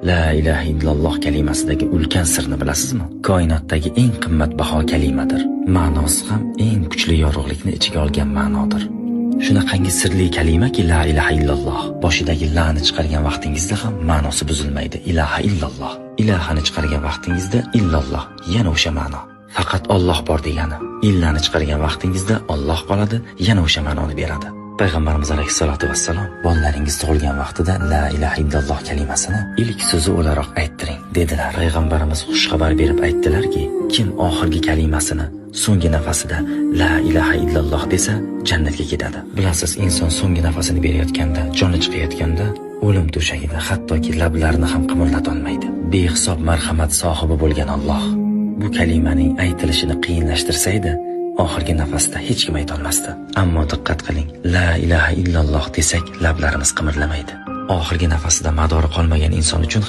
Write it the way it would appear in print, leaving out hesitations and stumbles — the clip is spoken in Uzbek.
La ilaha illalloh kalimasidagi ulkan sirni bilasizmi? Koinotdagi eng qimmatbaho kalimadir. Ma'nosi ham eng kuchli yorug'likni ichiga olgan ma'nodir. Shunaqangi sirli kalimaki la ilaha illalloh. Boshidagi la'ni chiqargan vaqtingizda ham ma'nosi buzilmaydi. Ilaha illalloh. Ilahani chiqargan vaqtingizda illalloh, yana o'sha ma'no. Faqat Alloh bor degani. Illani chiqargan vaqtingizda Alloh qoladi, yana o'sha ma'noni beradi. Payg'ambarimiz alayhissalatu vassalom bolalaringiz tug'ilgan vaqtida la ilaha illalloh kalimasini ilk so'zi o'laroq ayttiring dedilar. Payg'ambarimiz xushxabar berib aytdilarki, kim oxirgi kalimasini so'nggi nafasida la ilaha illalloh desa, jannatga ketadi. Bilasiz, inson so'nggi nafasini berayotganda, joni chiqayotganda o'lim to'shagida hattoki lablarini ham qimirlatolmaydi. Behisob marhamat sohibi bo'lgan Alloh bu kalimaning aytilishini qiyinlashtirsaydi, oxirgi nafasda hech kim aytolmasdi. Ammo diqqat qiling, la ilaha illalloh desak, lablarimiz qimirlamaydi. Oxirgi nafasida madori qolmagan inson uchun